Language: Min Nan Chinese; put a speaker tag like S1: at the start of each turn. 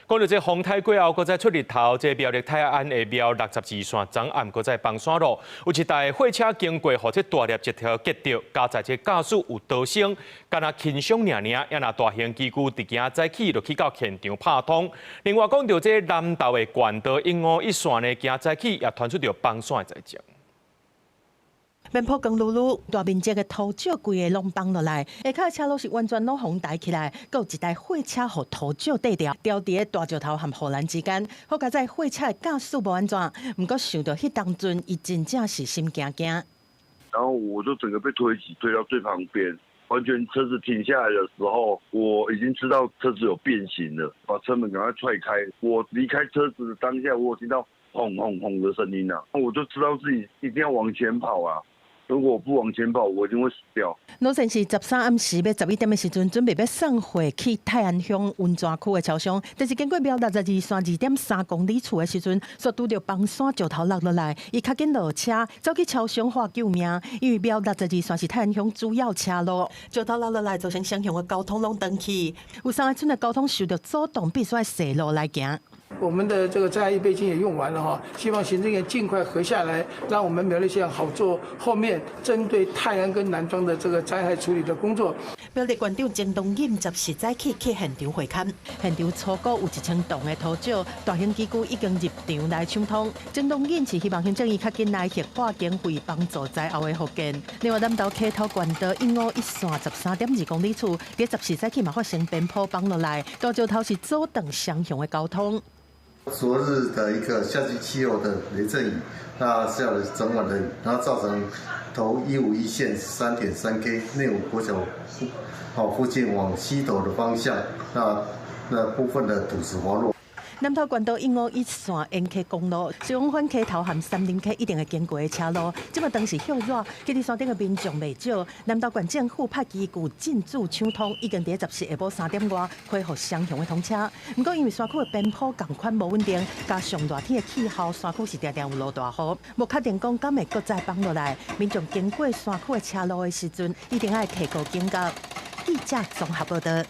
S1: 講到這風颱過後，閣再出日頭，這苗栗泰安的苗六十二線昨暗閣再崩山路，有一台貨車經過，予這大粒石頭擊著，加載這駕駛有刀傷，敢若輕傷爾爾，也若大型機具佇今早起就去到現場拍通。另外講到這南投的縣道151線呢，今早起也傳出著崩山的災情。
S2: 邊坡光漉漉，大面積的土石規个攏崩落來，下跤車路是完全攏予抬起來，閣有一台貨車予土石硩著，牢佇咧大石頭和護欄之間。好佳哉貨車的駕駛無按怎，毋過想著彼當陣，伊真正是心驚驚。
S3: 然後我就整個被推擠，推到最旁邊，完全車子停下來的時候，我已經知道車子有變形了，把車門趕快踹開。我離開車子的當下，我有聽到轟轟轟的聲音啊，我就知道自己一定要往前跑啊。如果我不往前跑，我一定會死掉。
S2: 路線是13暗時欲11點的時陣，準備欲送貨去泰安鄉溫泉區的車廂，但是經過苗62線2.3公里處的時陣，煞拄著崩山石頭落落來，伊較緊落車，走去車廂喊救命。因為苗62線是泰安鄉主要車路，石頭落落來造成雙向的交通攏斷去，有三個村的交通受著阻擋，必須愛踅路來行。
S4: 我們的這個災害預備金也用完了哈，希望行政院盡快核下來，讓我們苗栗縣好做後面針對泰安跟南莊的這個災害處理的工作。
S2: 苗栗縣長鍾東錦十四早起去現場會勘，現場初估有1000噸的土石，大型機具已經入場來搶通。鍾東錦是希望行政院較緊來核撥經費幫助災後的復建。另外，南投溪頭縣道151線13.2公里處，佇14早起嘛發生邊坡崩落來，大石頭是阻斷雙向的交通。
S5: 昨日的一個夏季氣候的雷陣雨，那下了整晚的雨，然後造成頭151線3.3 K 內湖國小好附近往西斗的方向，那部分的土石滑落。
S2: 南投縣道151線沿溪公路，是往返溪頭和杉林溪一定會經過的車路。這馬當時歇熱，佇佇山頂的民眾袂少。南投縣政府派機具進駐搶通，已經佇14下晡3點外恢復雙向的通車。毋過因為山區的邊坡仝款無穩定，加上熱天的氣候，山區是定定有落大雨，無確定講敢會閣再崩落來。民眾經過山區的車路的時陣，一定愛提高警覺。記者綜合報道。